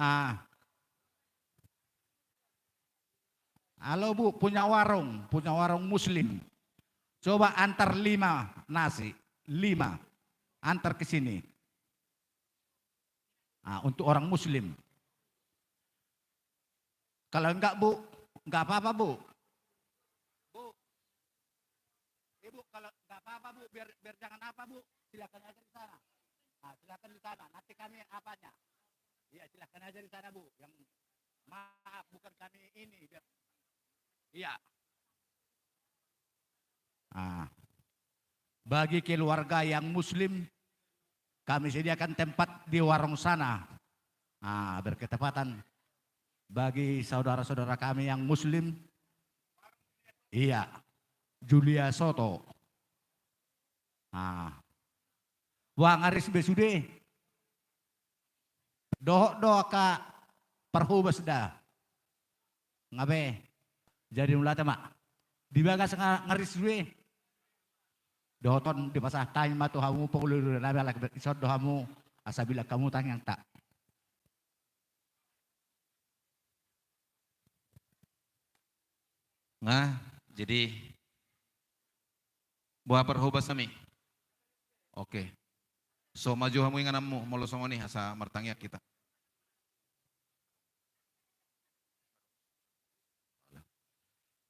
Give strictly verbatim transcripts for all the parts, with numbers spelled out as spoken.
Ah. Halo, Bu, punya warung, punya warung Muslim. Coba antar lima nasi, lima. Antar ke sini. Ah, untuk orang Muslim. Kalau enggak, Bu, enggak apa-apa, Bu. Bu. Ibu, kalau nggak apa-apa, Bu, biar, biar jangan apa, Bu, silakan aja di sana. Nah, silakan di sana. Nanti kami apanya? Iya, silakan aja di sana, Bu. Yang maaf, bukan kami ini, biar, iya. Ah. Bagi keluarga yang Muslim, kami sediakan tempat di warung sana. Ah, berketepatan bagi saudara-saudara kami yang Muslim. Iya. Julia Soto. Ah. Wah, ngaris be sude. Dohot do angka parhobas da. Nga be. Jadi mauliate ma. Di bagas nga-, ngaris sude. Dohot on dipasahat hami ma tu hamu pangulu nami, alai ison do hamu asa bilang hamu tangiangta. Nga, jadi boha parhobas nami? Oke. So maju hamu ingananmu, molo songon i asa martangiang hita.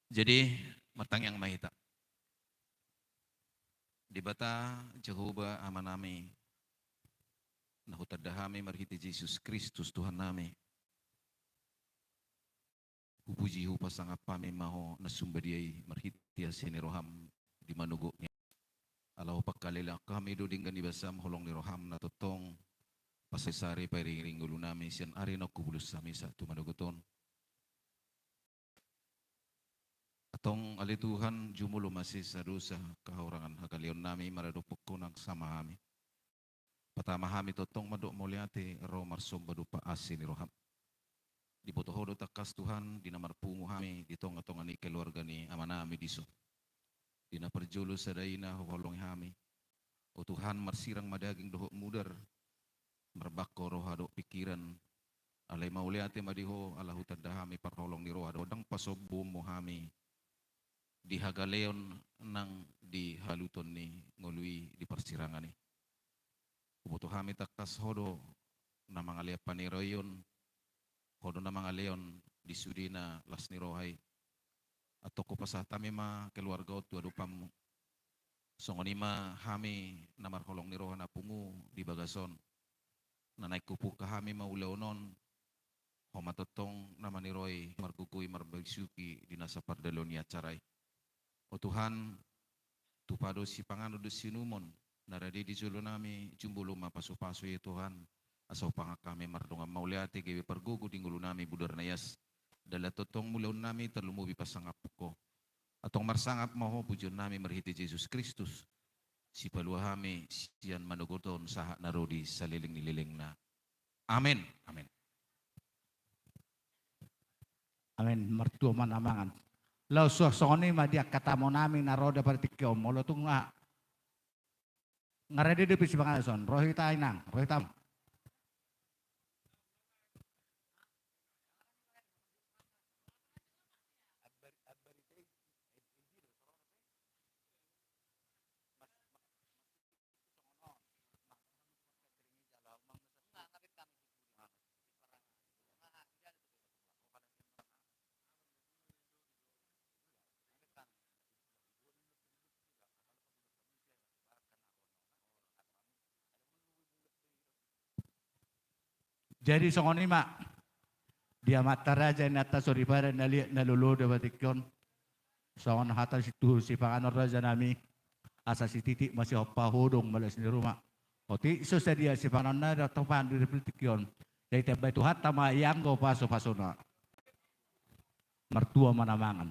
Jadi, martangiang ma hita. Debata Jahowa Amanami, na hutanda hami marhite Jesus Kristus Tuhannami. Hupuji hupasangap hami ma Ho na sumbadia i marhite asi ni roham di manogot ni. Ala hupangkalelak hami do denggan ni basam holong ni roham na tongtong pasari-sari pairing-iring ngolunami sian ari na hupulus hami sahat tu manogot on. Antong ale Tuhan, jumolo ma sesa dosa, hahurangan, hagaleonnami maradophon Ho nang sama hami. Patama hami tongtong mandok mauliate ro marsomba dompak asi ni roham. Diboto Ho do tangkas Tuhan di na marpungu hami di tonga-tonga ni keluarga ni amanami dison. Di na parjolo sada i na huhaholongi hami. O Tuhan, marsirang ma daging dohot mudar, marbangko roha dohot pingkiran. Alai mauliate ma di Ho ala hutanda hami parholong ni roha dohot ndang pasombuonmu hami di hagaleon nang di haluton ni ngolu i di parsirangan i. Huboto hami tangkas Ho do na mangalehon panaraion, Ho do na mangalehon di sude na las ni roha i. Antong hupasahat hami ma keluarga on tu adopanmu. Songon i ma hami na marholong ni roha na pungu di bagas on. Na naeng hupungka hami ma ulaon on, Ho ma tongtong na maniroi margogoi marbisuhi di nasa pardalaon ni acara i. O Tuhan, tupa do sipanganon dohot siinumon na rade di jolonami, jumolo ma pasu-pasu i Tuhan, asa hupangan hami mardongan mauliate gabe pargogo di ngolunami bodar na ias. Jala tongtong mulaonnami tarlumobi pasangap Ho. Antong marsangap ma Ho pujionnami marhite Jesus Kristus, sipalua hami sian manogot on sahat na ro di saleleng ni lelengna. Amen. Amen. Amen. Martua ma na mangan. Laos songon i ma di angka tamunami na ro di partingkian on, molo tung nga nga rade dope sipanganon dison, ro hita inang, ro hita. Jadi songon i ma di amanta raja, inanta soripada na liat na lolo di partingkian on. Songon hata situhur sipanganon rajanami, asa sititik ma sihompa, hodong ma las ni ruma. Otik so sadia sipanganon na dohot hupangan di partingkian on. Jadi tambai Tuhanta ma i anggo pasu-pasuna. Martua ma na mangan.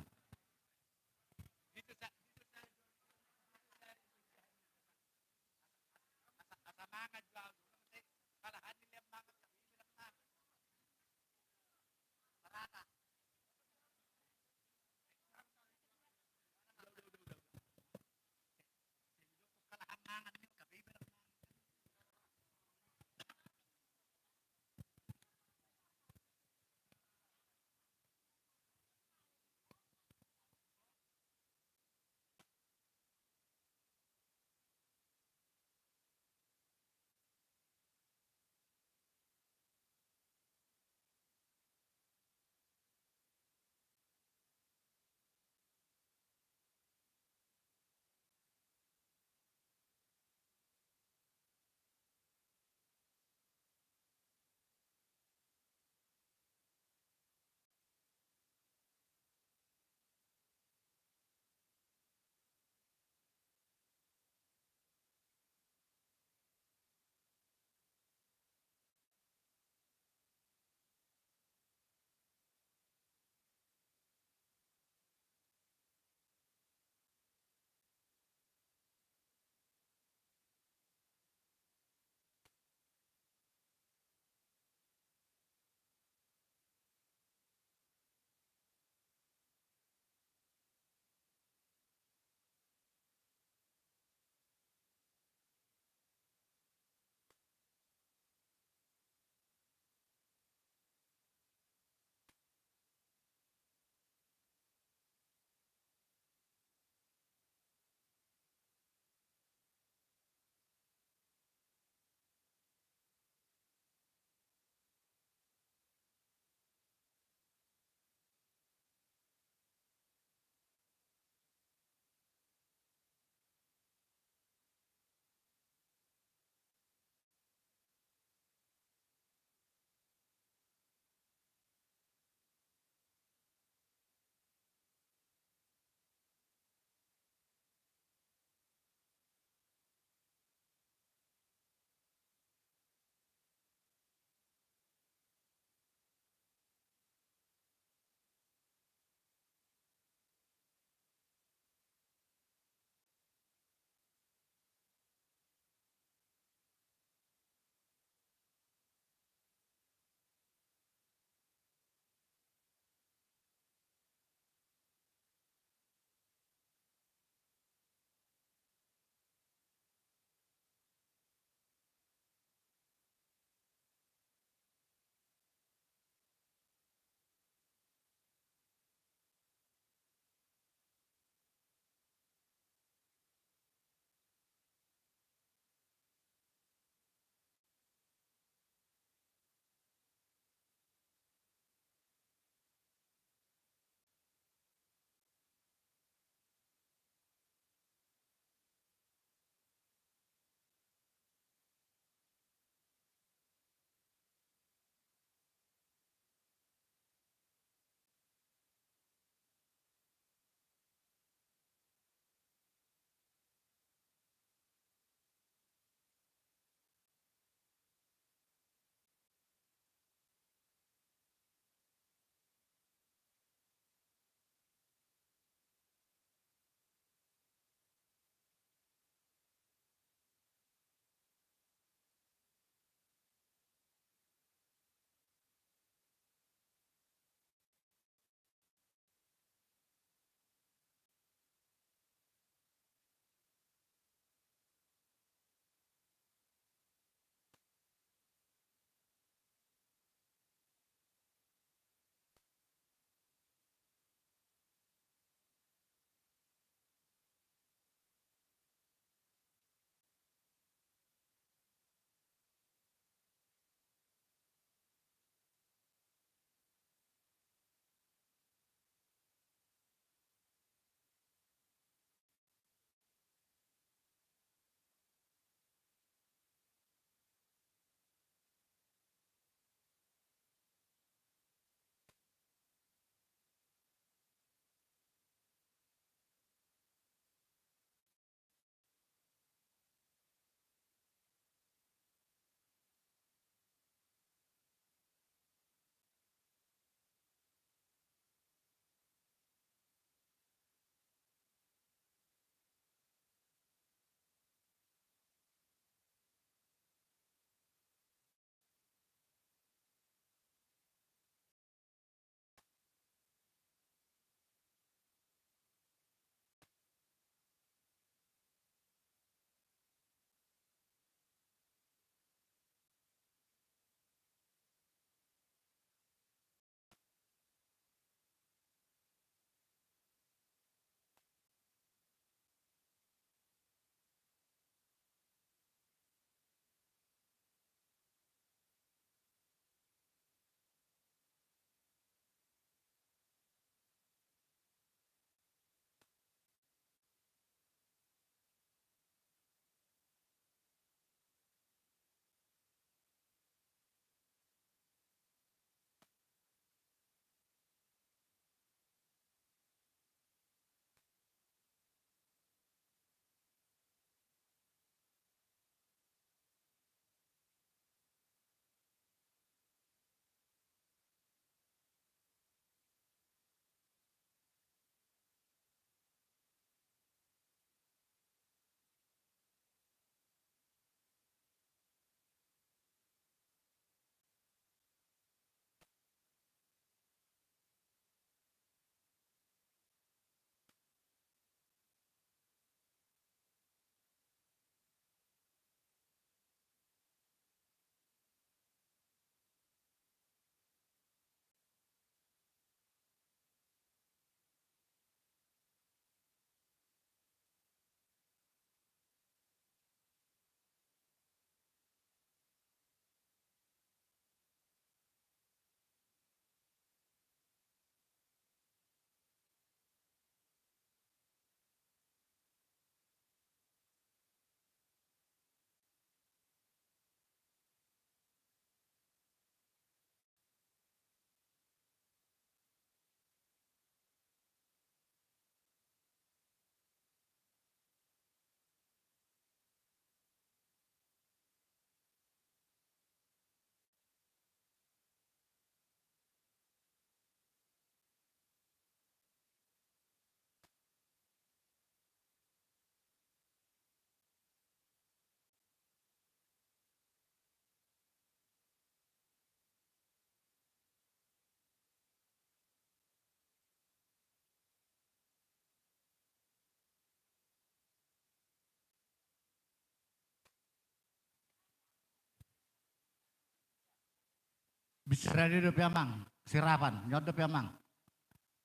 Siradi dope amang, sirapan, nyon dope amang.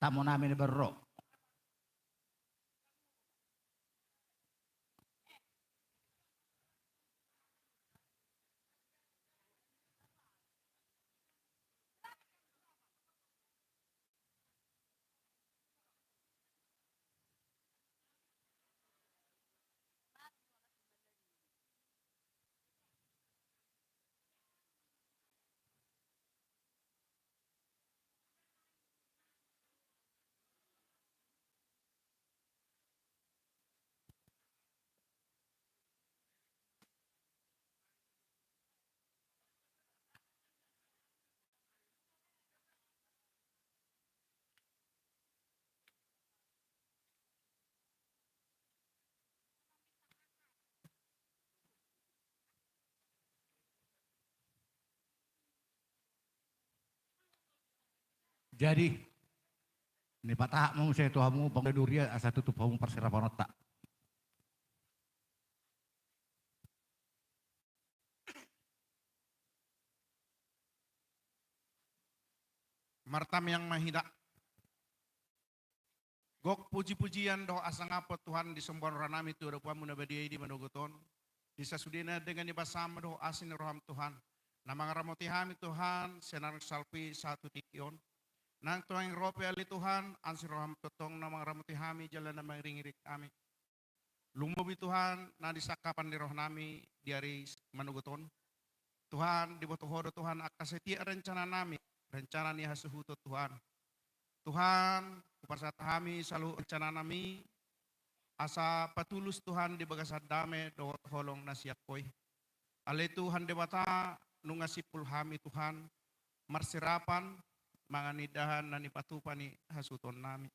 Tamu nami na baru ro. Jadi, ni patahak ma muse tu hamu panggaduria asa tutup hamu parsirapanonta. Martamiang ma hita. Gok puji-pujian dohot hasangapon Tuhan disomba roha nami tu adopanmu na badia i di manogot on. Di sasudena denggan ni basaM dohot asi ni rohaM Tuhan, na mangaramoti hami Tuhan, sian salpu i sahat tu tingki on. Nang tonga ro pe ale Tuhan, asi ni rohaM tongtong na mangaramoti hami jala na mangiring-iring hami. Lumobi Tuhan na di sangkapan ni roha nami di ari manogot on. Tuhan, diboto Ho do Tuhan angka setiap rencana nami, rencana ni hasuhuton Tuhan. Tuhan, hupasahat hami saluhut rencana nami, asa patulus Tuhan di bagasan dame dohot holong na sian Ho i. Ale Tuhan Debata, nunga simpul hami Tuhan, marsirapan, mangan indahan na nipatupa ni hasuhuton nami.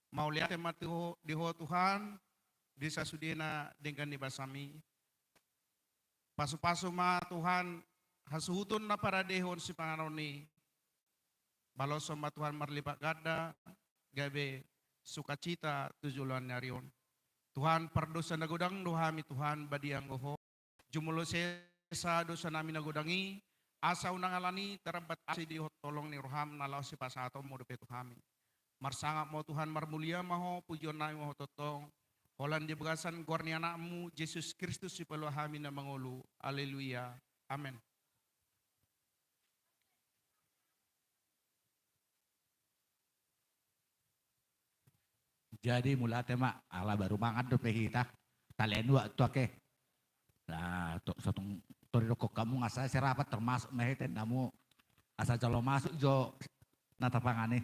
Mauliate ma tu Ho, di Ho Tuhan, di sasudena denggan ni basaM i. Pasu-pasu ma Tuhan, hasuhuton na paradehon sipanganon i. Baloshon ma Tuhan marlipat ganda, gabe sukacita tu joloan ni ari on. Tuhan, pardosa na godang do hami Tuhan, badia anggo Ho. Jumolo sesa dosa nami na godang i, asa unang alani tarambat asi di holong ni rohaM na laho sipasahatonMu dope tu hami. Marsangap ma Ho Tuhan, marmulia ma Ho, pujion nami ma Ho tongtong. Holan di bagasan goar ni AnakMu, Jesus Kristus, sipalua hami na mangolu. Aleluya. Amen. Jadi mauliate ma, ala baru mangan dope hita. Talean uak tu ake. Nah, tu, satung tori dokon hamu asa sirapan termasuk ma hita namu asa jolo masuk jo na tapangan i.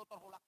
Dokter Holak.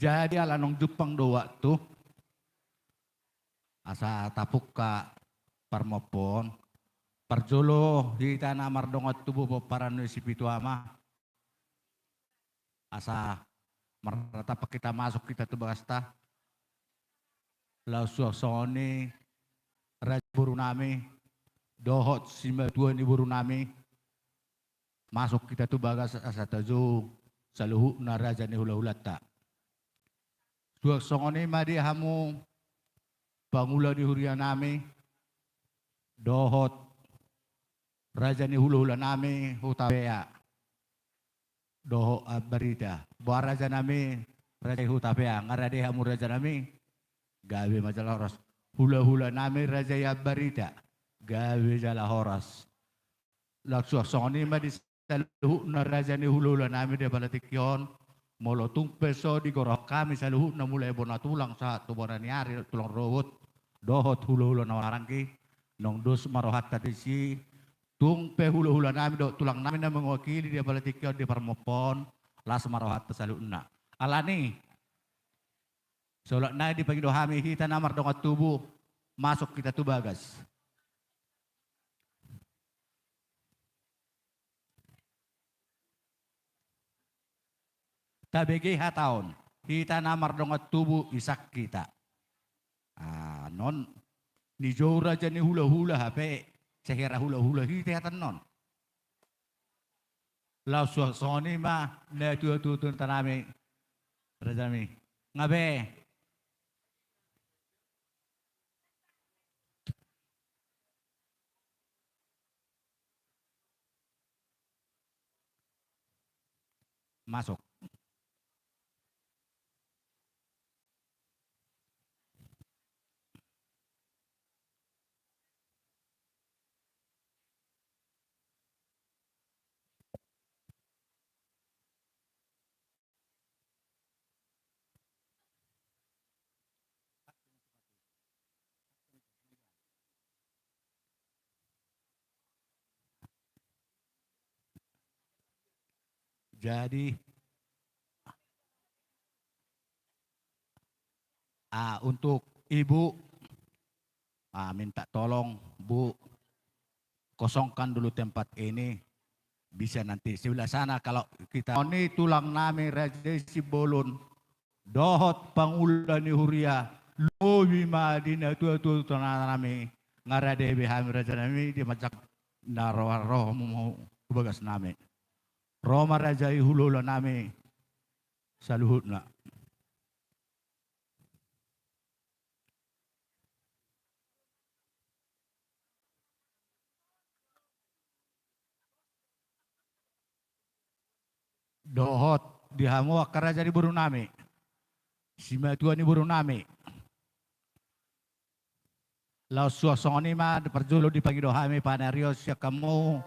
Jadi ala naung jumpang do waktu, asa tapungka parmompoon. Parjolo hita na mardongan tubu pomparan ni si Pitu Ama, asa marnatapak hita, masuk hita tu bagasta. Laos suang songon i raja ni boru nami dohot simatua ni boru nami, masuk hita tu bagas asa tajou saluhutna raja ni hulahulanta. Suang songon i ma di hamu pangula ni huria nami dohot raja ni hulahula nami Hutapea dohot Ambarita. Boha raja nami, raja i Hutapea, nga rade hamu raja nami? Gabe ma jala horas. Hulahula nami raja i Ambarita, gabe jala horas. Laos suang songon i ma di saluhutna raja ni hulahula nami di apala tingki on. Molo tung pe so digorahon hami saluhutna mulai bona tulang sahat tu bona ni ari, tulang rorobot dohot hulahula na maranggi, naung dos ma rohanta disi. Tung pe hulahula nami dohot tulang nami na mewakili di apala tingki on di parmompoon, las ma rohanta saluhutna. Alani, solat nai dipangido hami, hita na mardongan tubu, masuk hita tu bagas. Tabege hata on, hita na mardongan tubu, isak hita. Ah, non nijou raja ni hulahula hape, sehera hulahula hita hata non. Laos suang songon i ma natuatua ni huria nami, raja nami. Nga be. Masuk. Jadi, ah, untuk Ibu, ah, minta tolong, Bu, kosongkan dulu tempat ini. Bisa nanti sebelah sana kalau kita, songon i tulang nami raja i Simbolon dohot pangula ni huria, lobi ma di natuatua ni huria nami, nga rade be hami raja nami di manjak na ro, ro hamu tu bagas nami. Ro ma raja i hulahula nami saluhutna. Dohot di hamu angka raja ni boru nami, simatua ni boru nami. Laos suang songon i ma parjolo dipangido hami panarion sian hamu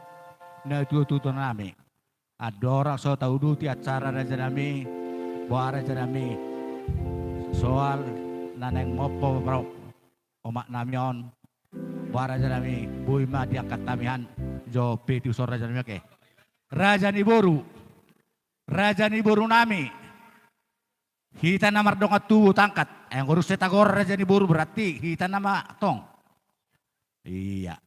natuatua ni huria nami. Andorang so tauduti acara raja nami, boha raja nami, soal na naeng mompo omak nami on, boha raja nami, boi ma diangkat hami an jo peti on raja nami, oke. Raja ni boru, raja ni boru nami. Hita na mardongan tubu tangkas. Eh, anggo dung sai tagoar raja ni boru berarti hita nama tong. Iya.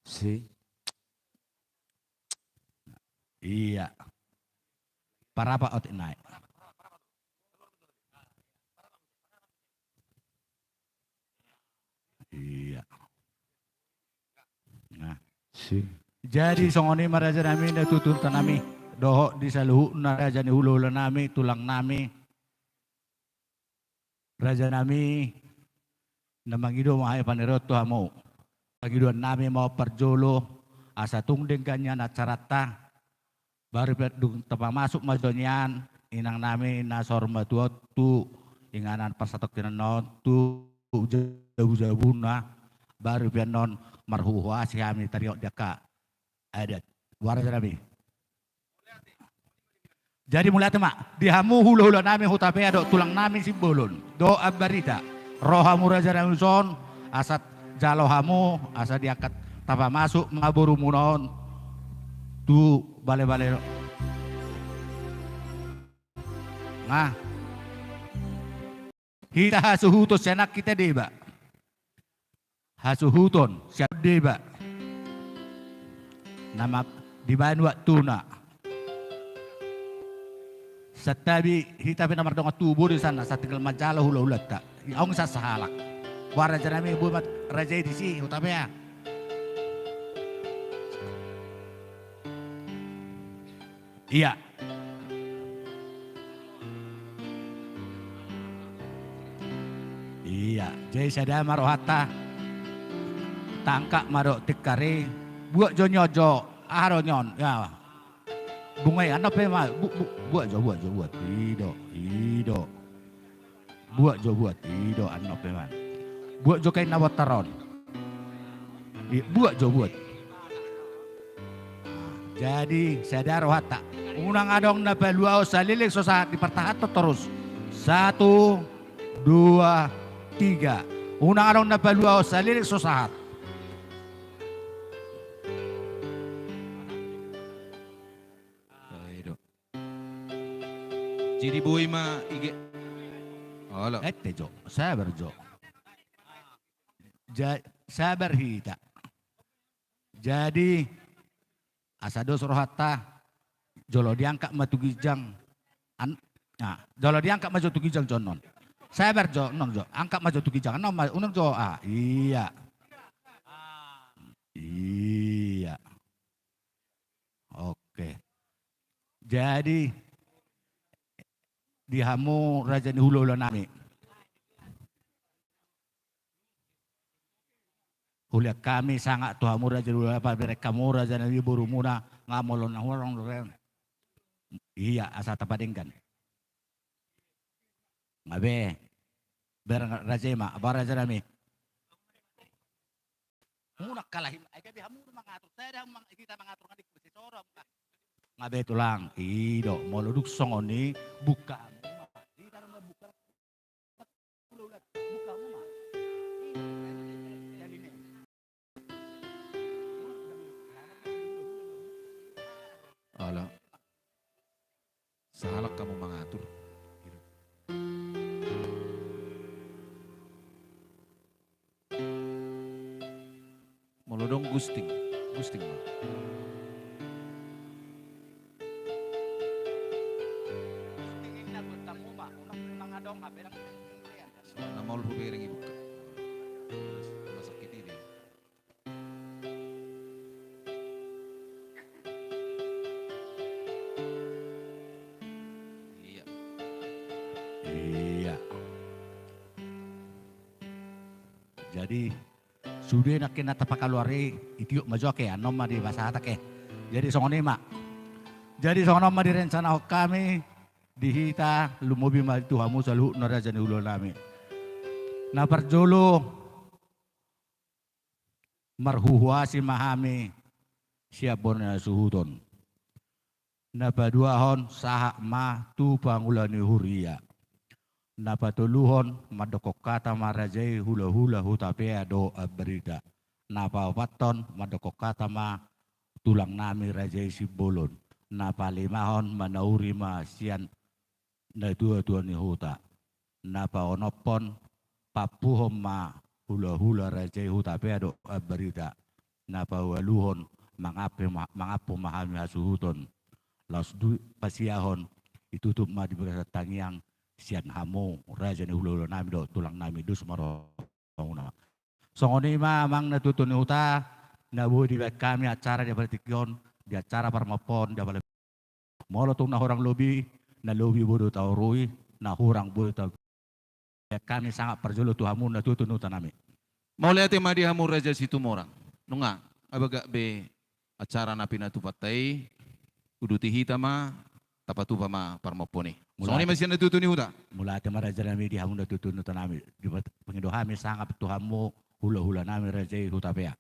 Si. Iya. Parapa otik nai. Iya. Nah. Si. Jadi songon i ma raja nami, natuatua ni huria nami, dohot di saluhutna raja ni hulahula nami, tulang nami. Raja nami, na mangido ma hami panarion tu hamu. Pangidoan nami ma on parjolo, asa tung denggan nian acaranta. Baru pe dung tapamasuk ma jo nian inang nami na saur matua on tu inganan parsatongkinan on tu jabujabuna, baru pe annon marhuhuasi hami taringot di angka adat. Boha raja nami. Jadi mauliate ma di hamu hulahula nami Hutapea dohot tulang nami Simbolon dohot Ambarita. Ro hamu raja nami son, asa jalo hamu, asa diangkat tapamasuk ma borumuna on tu balebale. Nah. Hita hasuhuton sian nang hita deba. Hasuhuton sian deba. Na ma dibaen waktuna. Santabi hita pe na mardongan tubu di sana, asa tinggal manjalo hulahulanta. Adong sasahalak. Boha raja nami, boi ma raja i disi, Hutapea. Ia. Ia, jadi sada ma rohanta. Tangkap ma dohot tikar i. Buat jo nion jo. Aha do nion? Ia. Bunga i, annon pe ma. Bu-, bu-, buat jo, buat jo, buat. I do, i do. Buat jo, buat. I do, annon pe ma. Buat jo kain na bontar on. I, buat jo, buat. Jadi, sada rohanta. Unang adong na paluahon, saleleng so sahat, dipertahankan terus. Satu, dua, tiga. Unang adong na paluahon, saleleng so sahat. Jadi boi ma ige. Olo. Ete jo, sabar jo. Ja-, sabar hita. Jadi, asa dos rohanta, jolo diangkat ma tu ginjang. An-, nah, jolo diangkat ma jo tu ginjang jo annon. Sabar jo, annon jo. Angkat ma jo tu ginjang. Annon ma, unang jo, ah, ia. Ia. Oke. Jadi, di hamu raja ni hulahula nami. Huliat hami sangap tu hamu raja ni hulahula, pabereng hamu raja nami borumuna, nga molo na hurang do. Ia, asa tapadenggan. Nga be. Bereng raja i ma, apa raja nami? Muna kalahi, ai gabe hamu do mangatur, sada hamu mang-, hita mangatur, nga di kursi soro hamu. Nga be tulang, i do, molo dung songon i, buka hamu ma. Hita do mambuka. Buka hamu ma. Ala. Sahalak hamu mangatur. Molo adong gusting, gusting ma. Gusting inna gontanmu ma, unang mangadong hape nang. Nama ol hubereng i buka. Masakit i be. Ia. Ia. Jadi, sude nangkin na tapakaluar i, itiop ma jo ake, annon ma dipasahat ake. Jadi, songon i ma. Jadi, songon on ma direncanahon hami, di hita, lumobi ma tu hamu saluhutna raja ni hulahula nami. Na parjolo, marhuhuasi ma hami sian bona ni hasuhuton. Na paduahon, sahat ma tu pangula ni huria. Na patoluhon, mandokkon hata ma raja i hulahula Hutapea dohot Ambarita. Na paopathon, mandokkon hata ma tulang nami raja i Simbolon. Na palimahon, manauri ma sian natuatua ni huta. Na paonomhon, pampuhon ma hulahula raja i Hutapea dohot Ambarita. Na paualuhon, mangampe ma-, mangampu ma hami hasuhuton. Laos dung i pasiahon, ditutup ma di bagasan tangiang sian hamu raja ni hulahula nami dohot tulang nami, dos ma rohamuna. Songon i ma amang natuatua ni huta, na boi dibaen hami acara di apala tingki on, di acara parmompoon, di apala. Molo tung na hurang lobi, na lobi boi do taorui, na hurang boi do ta-, hami sangap parjolo tu hamu natuatua ni huta nami. Mauliate ma di hamu Raja Situmorang. Nunga, aba gak be acara na pinatupanta i, uduti hita ma, tapatupa ma parmompoon i. Songon i ma sian natuatua ni huta. Mauliate ma raja nami di hamu natuatua ni huta nami. Di pat-, pangido hami sangap tu hamu hulahula nami raja i Hutapea.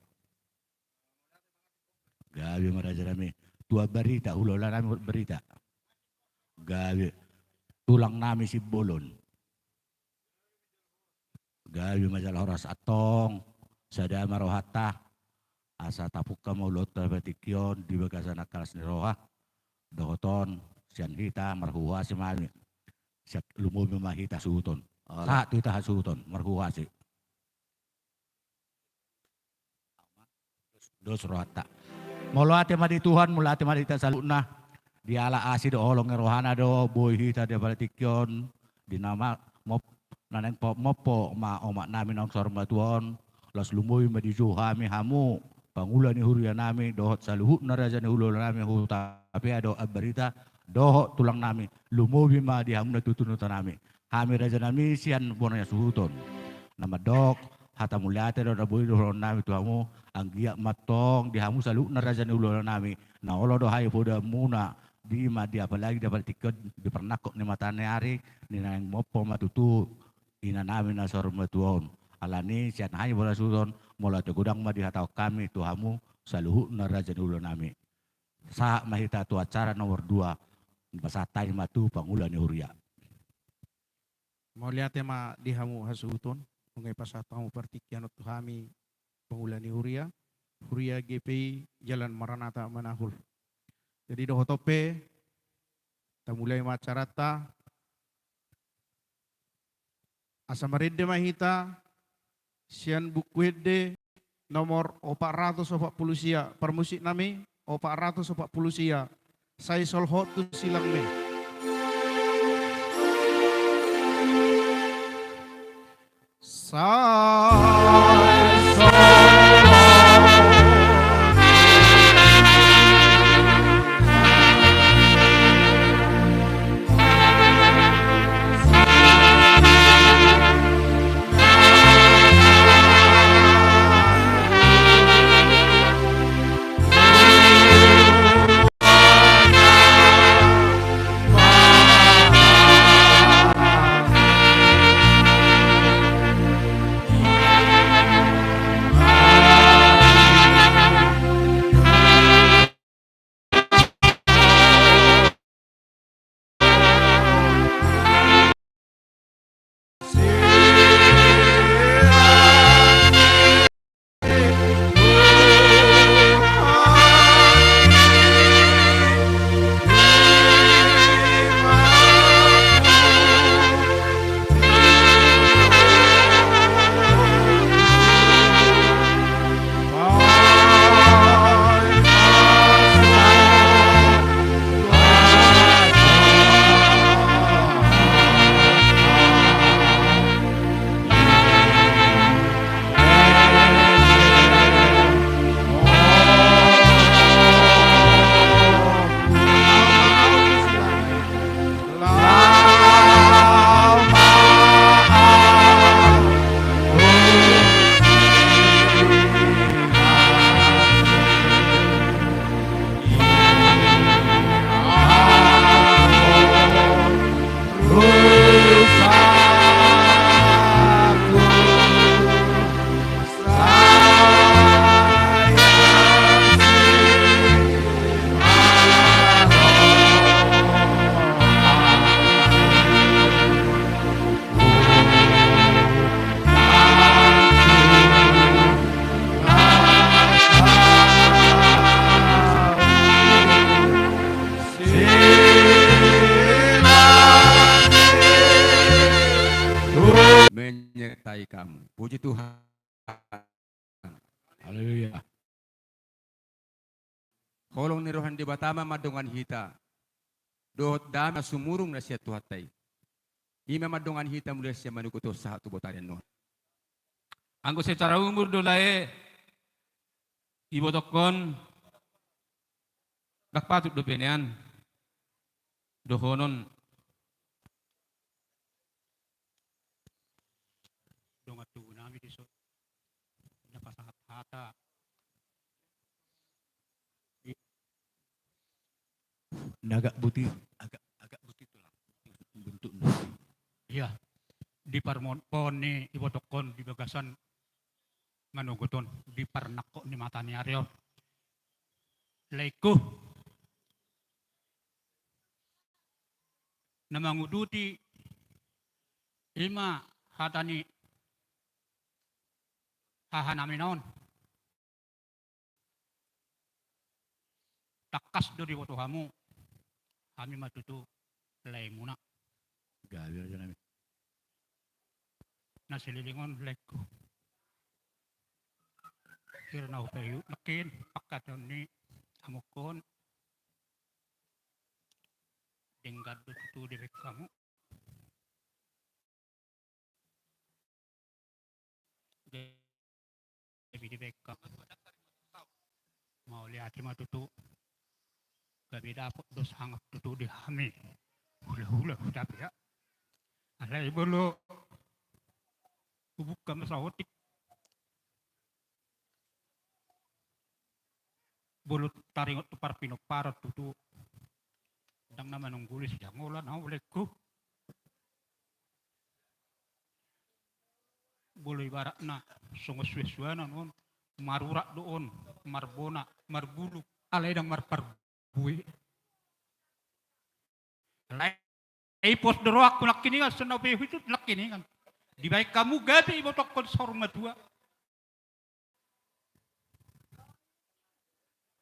Gabe ma raja nami. Tu Ambarita, hulahula nami Ambarita. Gabe. Tulang nami Simbolon. Gabe ma jala horas. Antong sada ma rohanta, asa tapungka ma ulaonta partingkian di bagasan angka las ni roha. Dohot on, sian hita marhuhuasi ma hami. Sian lumobi ma hita hasuhuton. Ala. Sahat tu hita hasuhuton marhuhuasi. Dos rohanta. Mauliate ma di Tuhan, mauliate ma di hita saluhutna. Diala asi do, holong ni rohana do boi hita di partingkian, di na ma-, mop-, na naeng po-, mompo ma omak nami naung saur matua on. Laos lumobi ma dijou hami hamu pangula ni huria nami dohot saluhutna raja ni hulahula nami, Hutapea dohot Ambarita, dohot tulang nami. Lumobi ma di hamu na tutu nunta nami. Hami raja nami sian bona ni hasuhuton. Na mandok hata mauliate do na boi dohonon nami tu hamu. Anggiat ma antong di hamu saluhutna raja ni hulahula nami, na olo do hahipodaanmuna, di ma di, apalagi di partingkian, di parnangkok ni mataniari, di naeng mompo ma tutu ina nami na saur matua on. Alani sian hami bona hasuhuton, mauliate godang ma dihatahon hami tu hamu saluhutna raja ni hulahula nami. Sahat ma hita tu acara nomor dua. Pasahat hami ma tu pangula ni huria. Mauliate ma di hamu hasuhuton, nunga dipasahat hamu partingkian on tu hami pangula ni huria, huria G P I Jalan Maranatha Manahul. Jadi dohot on pe, tamulai ma acaranta. Asa marende ma hita sian Buku Ende nomor opat ratus opat pulu sia, parmusik nami, opat ratus opat pulu sia, Sai Solhot tu Silangme. Sai Solhot. Menyertai kamu. Puji Tuhan. Haleluya. Holong ni roha ni Debata ma mandongani hita. Dohot dame na sumurung na sian Tuhanta i. I ma mandongani hita mulai sian manogot on sahat tu botari annon. Anggo secara umur do lae, ibotokkon, ndang patut dope nian dohonon dongan tubu nami dison na pasahat hata. Na agak buti, agak, agak buti tulang. Bentukna. Iya. Di parmon-, pon ni ibotokkon di bagasan manogot on, di parnangkok ni mataniari on. Laengku. Na manguduti i ma hata ni hahanami na on. Tangkas do diboto hamu, hami ma tutu laemuna. Gabe raja nami. Na saleleng on laengku. Hira na hupaihut nangkin pangkataion ni hamungkon. Denggan do tutu dibaen hamu. Gabe dibaen hamu. Mauliate ma tutu. Gabe dapot do sangap tutu di hami. Hulahula Hutapea. Alai molo hubuka ma saotik. Molo taringot tu parpinomparan tutu. Ndang na manungguli sian holan au laengku. Molo ibaratna songon suansuanan on, marurat do on, marbona, marbulung, alai ndang marparbue. Alai pos do rohangku nangkiningan, songon na hupaihut nangkiningan. Dibaen hamu gabe ibotohon saur matua.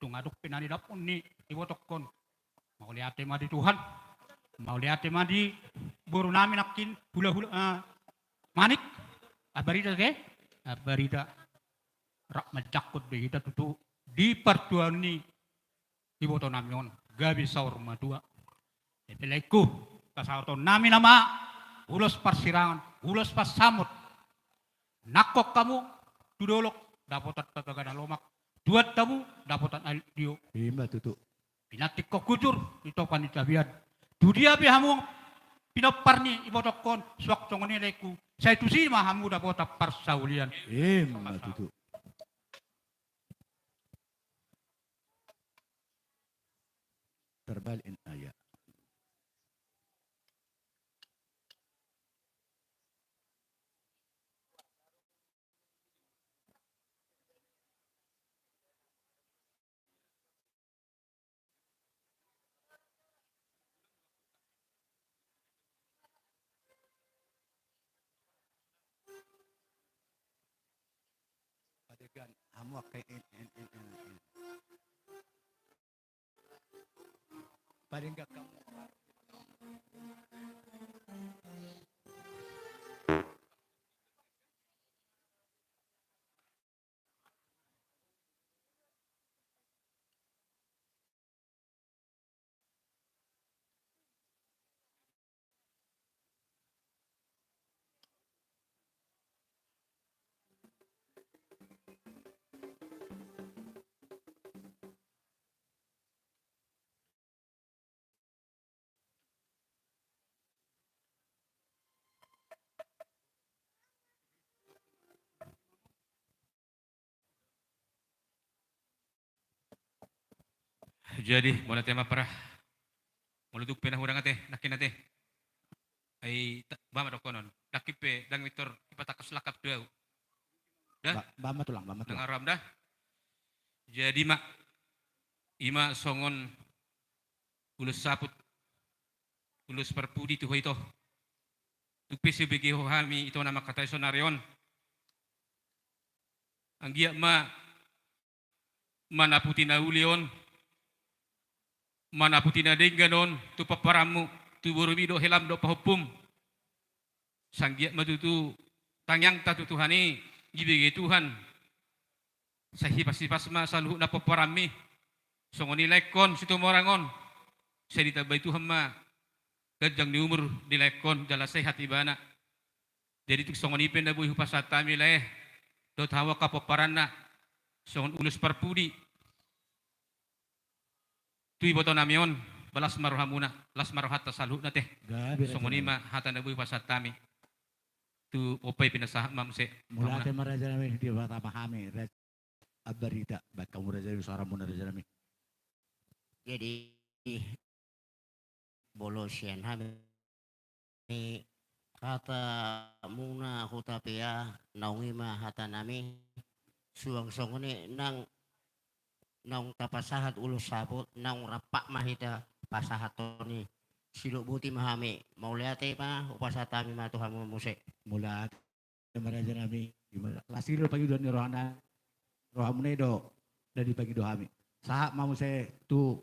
Tung adong pe na nidapot ni ibotohon. Mauliate ma di Tuhan. Mauliate ma di boru nami nangkin hulahula, eh, Manik. Ambarita te. Ambarita. Rap manjangkon do hita tutu di partuaon ni iboto nami on gabe saur matua. Jadi laengku, pasahaton nami nama ulos parsirangan, ulos pansamot. Nangkok hamu tu dolok dapotan pagabaga na lomak, tuat hamu dapotan aek tio. Ima tutu. Pinantikkon hujur di topan ni tapian. Tu dia pe hamu pinompar ni ibotohon, suang songon i laengku, sai tusi ma hamu dapotan parsaulian. Ima tutu. Terbalik in ayat. Padegan hamu angka in, in, in, in, in. Padegan hamu. Jadi, mauliate ma parah. Molo tung pe na hurang ate, nangkin ate. Ai, ta-, bah ma dohonon. Nangkin pe, ndang pintor, ipatangkas langkap tu ahu. Da? Ba-, bah ma tulang, bah ma tulang. Nang aram da. Jadi ma, ima songon ulos saput, ulos parpudi tu ho ito. Tung pe so hubege ho hami ito na mangkatai saonari on. Anggiat ma manaputi na uli on, manaputi na denggan on, tu pomparanmu, tu borumi dohot helam dohot pahompum. Sai anggiat ma tutu tangiangta tu Tuhan i, dibege Tuhan. Sai hipas-hipas ma saluhutna pomparanmi. Songon i laengkon Situmorang on. Sai ditambai Tuhan ma ganjang ni umur di laengkon jala sehat ibana. Jadi tung songon i pe na boi hupasahat hami lae, dohot hamu angka pomparanna, songon ulos parpudi tu iboto nami on, ba las ma rohamuna, las ma rohanta saluhutna te. Gabe raja nami. Songon i ma hata na boi hupasahat hami. Tu pompa i pinasahat ma muse. Mauliate ma raja nami, di hata ma hami, raja. Ambarita, baen hamu raja nami, soaramuna raja nami. Jadi, molo sian hami hatamuna Hutapea, naung i ma hata nami, suang songon i nang naung tapasahat ulos saput, naung rampak ma hita pasahathon i. Sidok boti ma hami, mauliate ma hupasahat hami ma tu hamu muse. Mauliate. Ima raja nami, ima las i do pangidoan ni rohana, rohamuna i do na dipangido hami. Sahat ma muse tu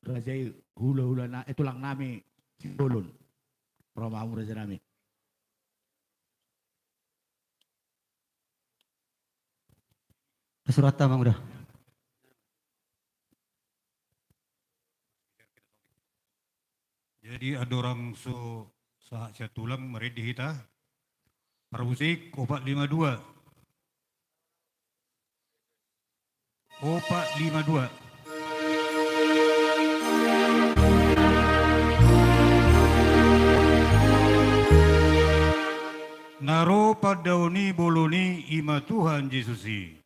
raja i, hulahula na, eh, tulang nami Simbolon. Ro ma hamu raja nami. Surat ta, Amang, udah. Jadi andorang so sahat sian tulang, marende hita. Parmusik, opat lima dua. Opat lima dua. Na ro pandaon ni bolon i, ima Tuhan Jesus i.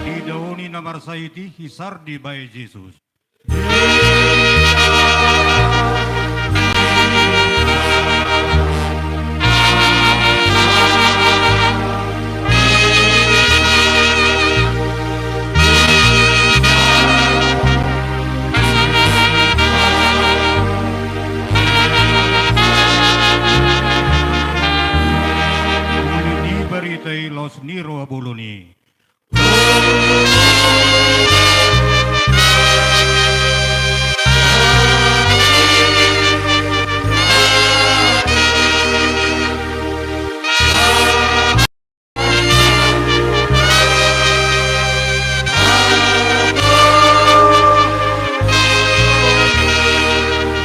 Di daon ni na marsahit i, hisar dibahen Jesus. Uli ni barita i laos ni roha bolon i.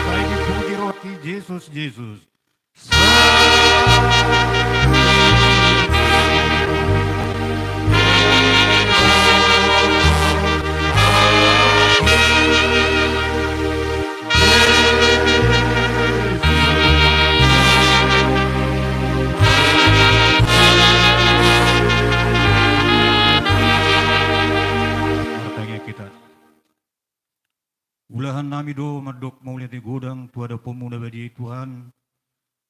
Sai dipuji roha i, Jesus, Jesus. Martangiang hita. Ulahan nami do mandok mauliate godang tu adopanMu na badia i, Tuhan,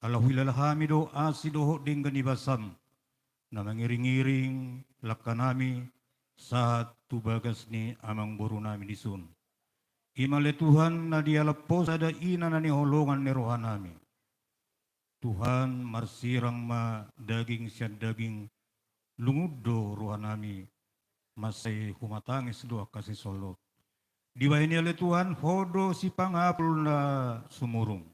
ala huhilala hami do asi dohot denggan ni basaM na mangiring-iring langka nami sahat tu bagas ni amangboru nami dison. I ma ale Tuhan na dialap Ho sada ina na niholongan ni roha nami. Tuhan, marsirang ma daging sian daging, lungun do roha nami, mansai humatangis do angka sisolhot. Dibahen i ale Tuhan, Ho do sipangapul na sumurung.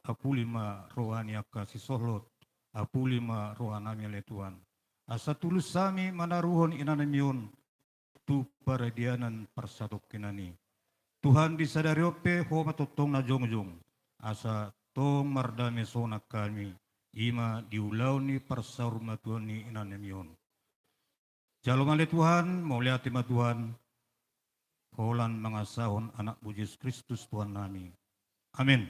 Apuli ma roha ni angka sisolhot, apuli ma roha nami ale Tuhan. Asa tulus hami manaruhon ina nami on tu paradianan parsatongkinan i. Tuhan, di sadari on pe Ho ma tongtong na jongjong, asa tong mardame sonang hami, i ma di ulaon ni parsaurmatuaon ni ina nami on. Jalo ma ale Tuhan, mauliate ma Tuhan, holan mangasahon AnakMu Jesus Kristus Tuhan nami. Amen.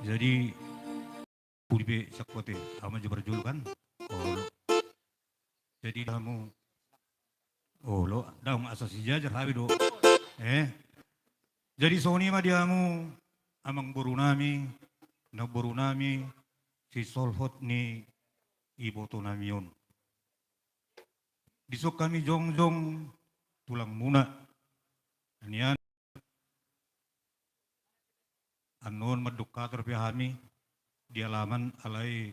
Jadi, pudi pe sangkote, au ma jo parjolo kan? Olo. Jadi damu, olo, damu asa sijajar hami do. Eh? Jadi songon i ma di hamu, amangboru nami, namboru nami, sisolhot ni iboto nami on. Dison hami jongjong tulangmuna. Nian annon mandok hata dope hami di alaman, alai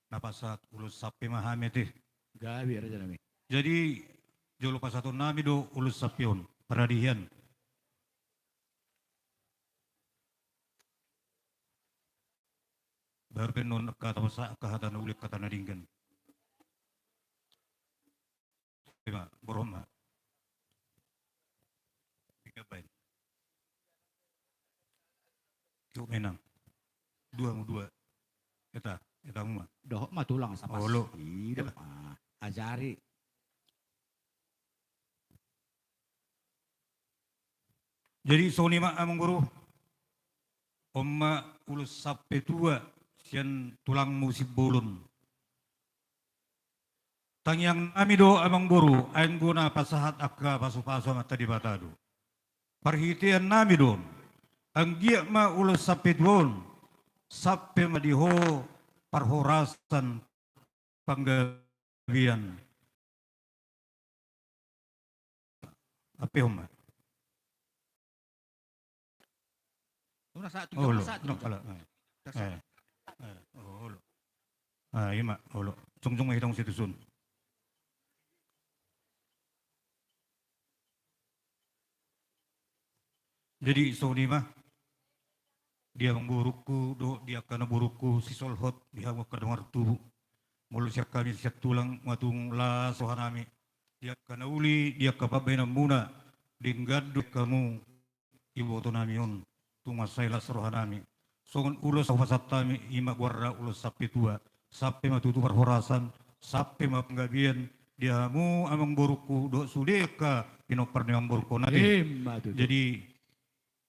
na pasahat ulos sampe ma hami ate. Gabe raja nami. Jadi jolo pasahaton nami do ulos sampe on, paradihian. Baru pe annon angka hata pasahat, angka hata na uli, angka hata na denggan. Ima, borhat ma. Tiga bain. Tuk menang. Dua mu dua. Eta, eta mu ma. Dohot ma tulang sapas. Olo. Ido. Eta. Ah, ajari. Jadi songon i ma amangboru, on ma ulos sampe tua sian tulangmu Simbolon. Tangiang nami do amang boru, ai anggo na pasahat angka pasupasu Amanta Debata do. Parhitean nami do on, anggiat ma ulos sampe tua on, sampe ma di ho parhorasan, panggabean. Ape homa. Olo, olo. Eh, eh, olo. Ah, ima, olo. Jongjong ma hita on situson. Jadi songon i ma, di amang borungku dohot di angka na borungku sisolhot, di hamu angka dongan tubu. Molo sian hami sian tulang ma tung las rohanami, di angka na uli, di angka pambahenanmuna, denggan do hamu ibotonami on, tung mansai las rohanami. Songon ulos hupasahat hami, ima goarna ulos sampe tua, sampe ma tutu parhorasan, sampe ma panggabean, di hamu amang borungku dohot sude angka pinompar ni amang borungku on ate. Ima tutu. Jadi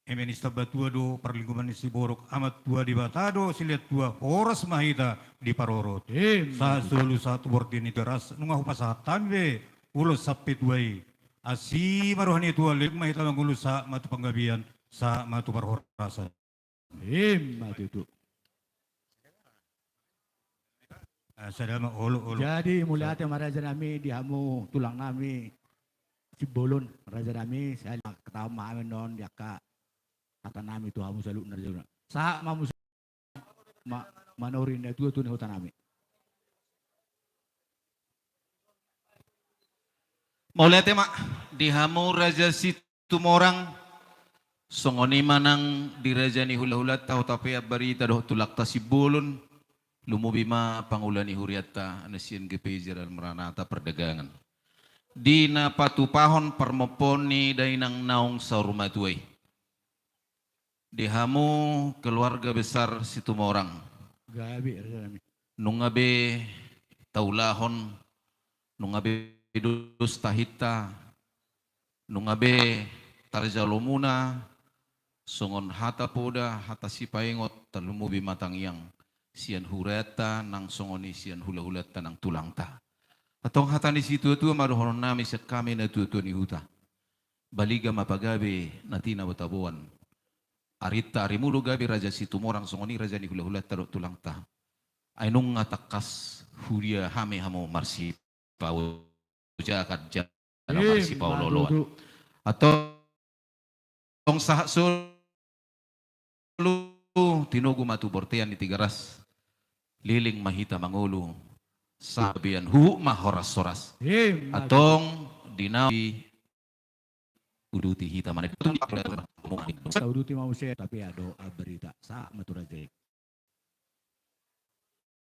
eme ni sitambatua do parlinggoman ni siborok, Amanta Debata do silehon tua, horas ma hita diparorot. Ima tutu. Sahat solu sahat tu borngin Tigaras, nunga hupasahat hami be ulos sampe tua i. Asi ma roha ni tua, leleng ma hita mangolu, sahat ma tu panggabean, sahat ma tu parhorasan. Ima tutu. Ah, sada ma, olo, olo. Jadi mauliate ma rajanami di hamu tulangnami Simbolon, rajanami, sai kataon ma hami annon di angka hatanami tu hamu saluhutna rajanami. Sahat ma muse ma-, manuri na tua tu ni hutanami. Mauliate ma di hamu Raja Situmorang, songon i ma nang di raja ni hulahulanta Hutapean Barita dohot tulangta Simbolon, lumobi ma pangula ni hurianta na sian G P I Jalan Meranata Perdagangan. Di na patupahon parmompoon ni dainang naung saur matua i. Di hamu keluarga besar Situmorang. Gabe, rajanami. Nunga be taulahon, nunga be dos tahinta, nunga be tarjalomuna, songon hata poda, hata sipaingot, tarlumobi ma tangiang sian hurianta nang songon i sian hulahulanta nang tulangta. Antong hata ni situatua ma dohononnami sian hami natuatua ni huta. Baliga ma pagabe na tina bataboan. Arinta arimu do gabe Raja Situmorang, songon i raja ni hulahulanta dohot tulangta. Ai nunga tangkas huria hami hamu marsipaojakan jala marsipaolooloan. Ima tutu. Antong sahat solu tinogu ma tu bontean ni Tigaras. Leleng ma hita mangolu. Sabian huhut ma horas-horas. Ima tutu. Antong di na uduti hita ma na. Tauduti ma muse, tapi adong Barita. Sahat ma tu raja i.